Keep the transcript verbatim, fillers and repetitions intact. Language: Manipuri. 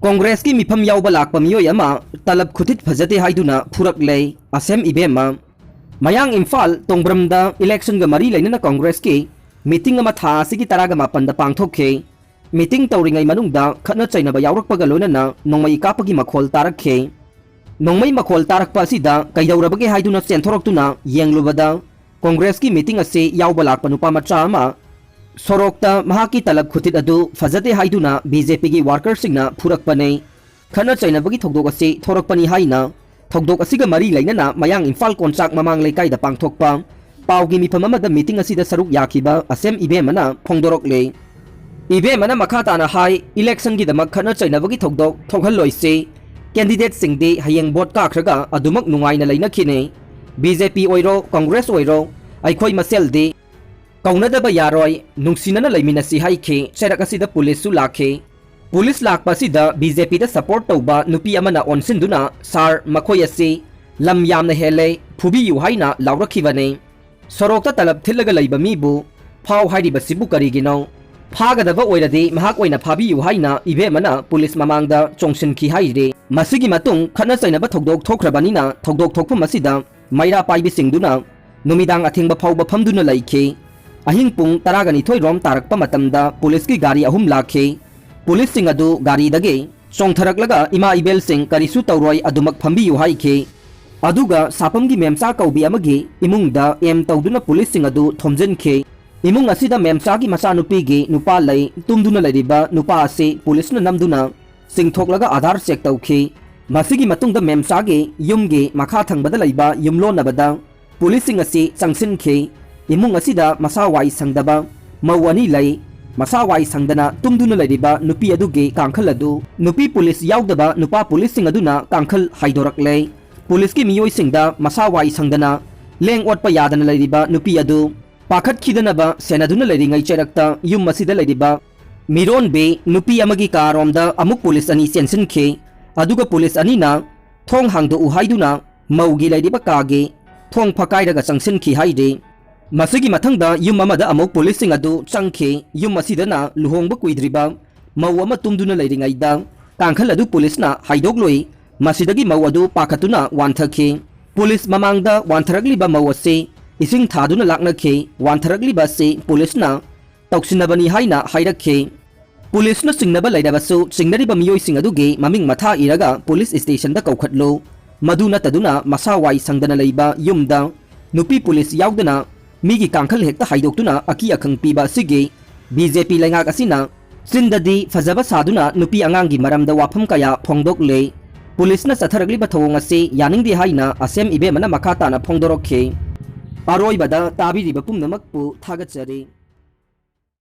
ꯀꯣꯡꯒ꯭ꯔꯦꯁꯀꯤ ꯃꯤꯐꯝ ꯌꯥꯎꯕ ꯂꯥꯛꯄ ꯃꯤꯑꯣꯏ ꯑꯃ ꯇꯂꯕ ꯈꯨꯊꯤꯠ ꯐꯖꯗꯦ ꯍꯥꯏꯗꯨꯅ ꯐꯨꯔꯛꯂꯦ꯫ ꯑꯁꯦꯝ ꯏꯕꯦꯝꯃ꯫ ꯃꯌꯥꯡ ꯏꯝꯐꯥꯜ ꯇꯣꯡꯕ꯭ꯔꯝꯗ ꯏꯂꯦꯛꯁꯟꯒ ꯃꯔꯤ ꯂꯩꯅꯅ ꯀꯣꯡꯒ꯭ꯔꯦꯁꯀꯤ ꯃꯤꯇꯤꯡ ꯑꯃ ꯊꯥ ꯑꯁꯤꯒꯤ ꯇꯔꯥꯒ ꯃꯥꯄꯟꯗ ꯄꯥꯡꯊꯣꯛꯈꯤ꯫ ꯃꯤꯇꯤꯡ ꯇꯧꯔꯤꯉꯩ ꯃꯅꯨꯡꯗ ꯈꯠꯅ ꯆꯩꯅꯕ ꯌꯥꯎꯔꯛꯄꯒ ꯂꯣꯏꯅꯅ ꯅꯣꯡꯃꯩ ꯀꯥꯞꯄꯒꯤ ꯃꯈꯣꯜ ꯇꯥꯔꯛꯈꯤ꯫ ꯅꯣꯡꯃꯩ ꯃꯈꯣꯜ ꯇꯥꯔꯛꯄ ꯑꯁꯤꯗ ꯀꯩꯗꯧꯔꯕꯒꯦ ꯍꯥꯏꯗꯨꯅ ꯆꯦꯟꯊꯣꯔꯛꯇꯨꯅ ꯌꯦꯡꯂꯨꯕꯗ, ꯀꯣꯡꯒ꯭ꯔꯦꯁꯀꯤ ꯃꯤꯇꯤꯡ ꯑꯁꯤ ꯌꯥꯎꯕ ꯂꯥꯛꯄ ꯅꯨꯄꯥ ꯃꯆꯥ ꯑꯃ ꯁꯣꯔꯣꯛꯇ ꯃꯍꯥꯛꯀꯤ ꯇꯂꯕ ꯈꯨꯊꯤꯠ ꯑꯗꯨ ꯐꯖꯗꯦ ꯍꯥꯏꯗꯨꯅ ꯕꯤ ꯖꯦ ꯄꯤꯒꯤ ꯋꯥꯔꯀꯔꯁꯤꯡꯅ ꯐꯨꯔꯛꯄꯅꯤ꯫ ꯈꯠꯅ ꯆꯩꯅꯕꯒꯤ ꯊꯧꯗꯣꯛ ꯑꯁꯤ ꯊꯣꯔꯛꯄꯅꯤ ꯍꯥꯏꯅ ꯊꯧꯗꯣꯛ ꯑꯁꯤꯒ ꯃꯔꯤ ꯂꯩꯅꯅ ꯃꯌꯥꯡ ꯏꯝꯐꯥꯜ ꯀꯣꯟꯆꯥꯛ ꯃꯃꯥꯡ ꯂꯩꯀꯥꯏꯗ ꯄꯥꯡꯊꯣꯛꯄ ꯄꯥꯎꯒꯤ ꯃꯤꯐꯝ ꯑꯃꯗ ꯃꯤꯇꯤꯡ ꯑꯁꯤꯗ ꯁꯔꯨꯛ ꯌꯥꯈꯤꯕ ꯑꯁꯦꯝ ꯏꯕꯦꯝꯃꯅ ꯐꯣꯡꯗꯣꯔꯛꯂꯤ꯫ ꯏꯕꯦꯝꯃꯅ ꯃꯈꯥ ꯇꯥꯅ ꯍꯥꯏ, ꯏꯂꯦꯛꯁꯟꯒꯤꯗꯃꯛ ꯈꯠꯅ ꯆꯩꯅꯕꯒꯤ ꯊꯧꯗꯣꯛ ꯊꯣꯛꯍꯜꯂꯣꯏꯁꯤ꯫ ꯀꯦꯟꯗꯤꯗꯦꯠꯁꯤꯡꯗꯤ ꯍꯌꯦꯡ ꯚꯣꯠ ꯀꯥꯈ꯭ꯔꯒ ꯑꯗꯨꯃꯛ ꯅꯨꯡꯉꯥꯏꯅ ꯂꯩꯅꯈꯤꯅꯤ꯫ ꯕꯤ ꯖꯦ ꯄꯤ ꯑꯣꯏꯔꯣ, ꯀꯣꯡꯒ꯭ꯔꯦꯁ ꯑꯣꯏꯔꯣ, ꯑꯩꯈꯣꯏ ꯃꯁꯦꯜꯗꯤ ꯀꯧꯅꯗꯕ ꯌꯥꯔꯣꯏ, ꯅꯨꯡꯁꯤꯅꯅ ꯂꯩꯃꯤꯟꯅꯁꯤ ꯍꯥꯏꯈꯤ꯫ ꯆꯩꯔꯛ ꯑꯁꯤꯗ ꯄꯨꯂꯤꯁꯁꯨ ꯂꯥꯛꯈꯤ꯫ ꯄꯨꯂꯤꯁ ꯂꯥꯛꯄ ꯑꯁꯤꯗ ꯕꯤ ꯖꯦ ꯄꯤꯗ ꯁꯄꯣꯔꯠ ꯇꯧꯕ ꯅꯨꯄꯤ ꯑꯃꯅ ꯑꯣꯟꯁꯤꯟꯗꯨꯅ, "ꯁꯥꯔ, ꯃꯈꯣꯏ ꯑꯁꯤ ꯂꯝ ꯌꯥꯝꯅ ꯍꯦꯜꯂꯦ, ꯐꯨꯕꯤꯌꯨ" ꯍꯥꯏꯅ ꯂꯥꯎꯔꯛꯈꯤꯕꯅꯤ꯫ ꯁꯣꯔꯣꯛꯇ ꯇꯂꯕ ꯊꯤꯠꯂꯒ ꯂꯩꯕ ꯃꯤꯕꯨ ꯐꯥꯎ ꯍꯥꯏꯔꯤꯕꯁꯤꯕꯨ ꯀꯔꯤꯒꯤꯅꯣ? ꯐꯥꯒꯗꯕ ꯑꯣꯏꯔꯗꯤ ꯃꯍꯥꯛ ꯑꯣꯏꯅ ꯐꯥꯕꯤꯌꯨ ꯍꯥꯏꯅ ꯏꯕꯦꯝꯃꯅ ꯄꯨꯂꯤꯁ ꯃꯃꯥꯡꯗ ꯆꯣꯡꯁꯤꯟꯈꯤ ꯍꯥꯏꯔꯤ꯫ ꯃꯁꯤꯒꯤ ꯃꯇꯨꯡ ꯈꯠꯅ ꯆꯩꯅꯕ ꯊꯧꯗꯣꯛ ꯊꯣꯛꯈ꯭ꯔꯕꯅꯤꯅ ꯊꯧꯗꯣꯛ ꯊꯣꯛꯐꯝ ꯑꯁꯤꯗ ꯃꯩꯔꯥ ꯄꯥꯏꯕꯤꯁꯤꯡꯗꯨꯅ ꯅꯨꯃꯤꯗꯥꯡ ꯑꯊꯦꯡꯕ ꯐꯥꯎꯕ ꯐꯝꯗꯨꯅ ꯂꯩꯈꯤ꯫ ꯑꯍꯤꯡ ꯄꯨꯡ ꯇꯔꯥꯒ ꯅꯤꯊꯣꯏ ꯔꯣꯝ ꯇꯥꯔꯛꯄ ꯃꯇꯝꯗ ꯄꯨꯂꯤꯁꯀꯤ ꯒꯥꯔꯤ ꯑꯍꯨꯝ ꯂꯥꯛꯈꯤ꯫ ꯄꯨꯂꯤꯁꯁꯤꯡ ꯑꯗꯨ ꯒꯥꯔꯤꯗꯒꯤ ꯆꯣꯡꯊꯔꯛꯂꯒ ꯏꯃꯥ ꯏꯕꯦꯜꯁꯤꯡ ꯀꯔꯤꯁꯨ ꯇꯧꯔꯣꯏ, ꯑꯗꯨꯃꯛ ꯐꯝꯕꯤꯌꯨ ꯍꯥꯏꯈꯤ꯫ ꯑꯗꯨꯒ ꯁꯥꯄꯝꯒꯤ ꯃꯦꯝꯆꯥ ꯀꯧꯕꯤ ꯑꯃꯒꯤ ꯏꯃꯨꯡꯗ ꯑꯦꯝ ꯇꯧꯗꯨꯅ ꯄꯨꯂꯤꯁꯁꯤꯡ ꯑꯗꯨ ꯊꯣꯝꯖꯤꯟꯈꯤ꯫ ꯏꯃꯨꯡ ꯑꯁꯤꯗ ꯃꯦꯝꯆꯥꯒꯤ ꯃꯆꯥꯅꯨꯄꯤꯒꯤ ꯅꯨꯄꯥ ꯂꯩ꯫ ꯇꯨꯝꯗꯨꯅ ꯂꯩꯔꯤꯕ ꯅꯨꯄꯥ ꯑꯁꯤ ꯄꯨꯂꯤꯁꯅ ꯅꯝꯗꯨꯅ ꯆꯤꯡꯊꯣꯛꯂꯒ ꯑꯥꯙꯥꯔ ꯆꯦꯛ ꯇꯧꯈꯤ꯫ ꯃꯁꯤꯒꯤ ꯃꯇꯨꯡꯗ ꯃꯦꯝꯆꯥꯒꯤ ꯌꯨꯝꯒꯤ ꯃꯈꯥ ꯊꯪꯕꯗ ꯂꯩꯕ ꯌꯨꯝꯂꯣꯟꯅꯕꯗ ꯄꯨꯂꯤꯁꯁꯤꯡ ꯑꯁꯤ ꯆꯪꯁꯤꯟꯈꯤ꯫ ꯏꯃꯨꯡ ꯑꯁꯤꯗ ꯃꯁꯥ ꯋꯥꯏ ꯁꯪꯗꯕ ꯃꯧ ꯑꯅꯤ ꯂꯩ꯫ ꯃꯁꯥ ꯋꯥꯏ ꯁꯪꯗꯅ ꯇꯨꯝꯗꯨꯅ ꯂꯩꯔꯤꯕ ꯅꯨꯄꯤ ꯑꯗꯨꯒꯤ ꯀꯥꯡꯈꯜ ꯑꯗꯨ ꯅꯨꯄꯤ ꯄꯨꯂꯤꯁ ꯌꯥꯎꯗꯕ ꯅꯨꯄꯥ ꯄꯨꯂꯤꯁꯁꯤꯡ ꯑꯗꯨꯅ ꯀꯥꯡꯈꯜ ꯍꯥꯏꯗꯣꯔꯛꯂꯦ꯫ ꯄꯨꯂꯤꯁꯀꯤ ꯃꯤꯑꯣꯏꯁꯤꯡꯗ ꯃꯁꯥ ꯋꯥꯏ ꯁꯪꯗꯅ ꯂꯦꯡ ꯑꯣꯠꯄ ꯌꯥꯗꯅ ꯂꯩꯔꯤꯕ ꯅꯨꯄꯤ ꯑꯗꯨ ꯄꯥꯈꯠꯈꯤꯗꯅꯕ ꯁꯦꯟꯅꯗꯨꯅ ꯂꯩꯔꯤꯉꯩ ꯆꯩꯔꯛꯇ ꯌꯨꯝ ꯑꯁꯤꯗ ꯂꯩꯔꯤꯕ ꯃꯤꯔꯣꯟꯕꯤ ꯅꯨꯄꯤ ꯑꯃꯒꯤ ꯀꯥꯔꯣꯝꯗ ꯑꯃꯨꯛ ꯄꯨꯂꯤꯁ ꯑꯅꯤ ꯆꯦꯟꯁꯤꯟꯈꯤ꯫ ꯑꯗꯨꯒ ꯄꯨꯂꯤꯁ ꯑꯅꯤꯅ ꯊꯣꯡ ꯍꯥꯡꯗꯣꯛꯎ ꯍꯥꯏꯗꯨꯅ ꯃꯧꯒꯤ ꯂꯩꯔꯤꯕ ꯀꯥꯒꯤ ꯊꯣꯡ ꯐꯛꯀꯥꯏꯔꯒ ꯆꯪꯁꯤꯟꯈꯤ ꯍꯥꯏꯔꯤ꯫ ꯃꯁꯤꯒꯤ ꯃꯊꯪꯗ ꯌꯨꯝ ꯑꯃꯗ ꯑꯃꯨꯛ ꯄꯨꯂꯤꯁꯁꯤꯡ ꯑꯗꯨ ꯆꯪꯈꯤ꯫ ꯌꯨꯝ ꯑꯁꯤꯗꯅ ꯂꯨꯍꯣꯡꯕ ꯀꯨꯏꯗ꯭ꯔꯤꯕ ꯃꯧ ꯑꯃ ꯇꯨꯝꯗꯨꯅ ꯂꯩꯔꯤꯉꯩꯗ ꯀꯥꯡꯈꯜ ꯑꯗꯨ ꯄꯨꯂꯤꯁꯅ ꯍꯥꯏꯗꯣꯛꯂꯨꯏ꯫ ꯃꯁꯤꯗꯒꯤ ꯃꯧ ꯑꯗꯨ ꯄꯥꯈꯠꯇꯨꯅ ꯋꯥꯟꯊꯈꯤ꯫ ꯄꯨꯂꯤꯁ ꯃꯃꯥꯡꯗ ꯋꯥꯟꯊꯔꯛꯂꯤꯕ ꯃꯧ ꯑꯁꯤ ꯏꯁꯤꯡ ꯊꯥꯗꯨꯅ ꯂꯥꯛꯅꯈꯤ꯫ ꯋꯥꯟꯊꯔꯛꯂꯤꯕ ꯑꯁꯤ ꯄꯨꯂꯤꯁꯅ ꯇꯧꯁꯤꯟꯅꯕꯅꯤ ꯍꯥꯏꯅ ꯍꯥꯏꯔꯛꯈꯤ꯫ ꯄꯨꯂꯤꯁꯅ ꯆꯤꯡꯅꯕ ꯂꯩꯔꯕꯁꯨ, ꯆꯤꯡꯅꯔꯤꯕ ꯃꯤꯑꯣꯏꯁꯤꯡ ꯑꯗꯨꯒꯤ ꯃꯃꯤꯡ ꯃꯊꯥ ꯏꯔꯒ ꯄꯨꯂꯤꯁ ꯁ꯭ꯇꯦꯁꯟꯗ ꯀꯧꯈꯠꯂꯨ꯫ ꯃꯗꯨ ꯅꯠꯇꯗꯨꯅ ꯃꯁꯥ ꯋꯥꯏ ꯁꯪꯗꯅ ꯂꯩꯕ ꯌꯨꯝꯗ ꯅꯨꯄꯤ ꯄꯨꯂꯤꯁ ꯌꯥꯎꯗꯅ ꯃꯤꯒꯤ ꯀꯥꯡꯈꯜ ꯍꯦꯛꯇ ꯍꯥꯏꯗꯣꯛꯇꯨꯅ ꯑꯀꯤ ꯑꯈꯪ ꯄꯤꯕ ꯑꯁꯤꯒꯤ ꯕꯤ ꯖꯦ ꯄꯤ ꯂꯩꯉꯥꯛ ꯑꯁꯤꯅ ꯆꯤꯟꯗꯗꯤ ꯐꯖꯕ ꯁꯥꯗꯨꯅ ꯅꯨꯄꯤ ꯑꯉꯥꯡꯒꯤ ꯃꯔꯝꯗ ꯋꯥꯐꯝ ꯀꯌꯥ ꯐꯣꯡꯗꯣꯛꯂꯦ꯫ ꯄꯨꯂꯤꯁꯅ ꯆꯠꯊꯔꯛꯂꯤꯕ ꯊꯧꯑꯣꯡ ꯑꯁꯤ ꯌꯥꯅꯤꯡꯗꯦ ꯍꯥꯏꯅ ꯑꯁꯦꯝ ꯏꯕꯦꯝꯃꯅ ꯃꯈꯥ ꯇꯥꯅ ꯐꯣꯡꯗꯣꯔꯛꯈꯤ꯫ ꯑꯔꯣꯏꯕꯗ ꯇꯥꯕꯤꯔꯤꯕ ꯄꯨꯝꯅꯃꯛꯄꯨ ꯊꯥꯒꯠꯆꯔꯤ꯫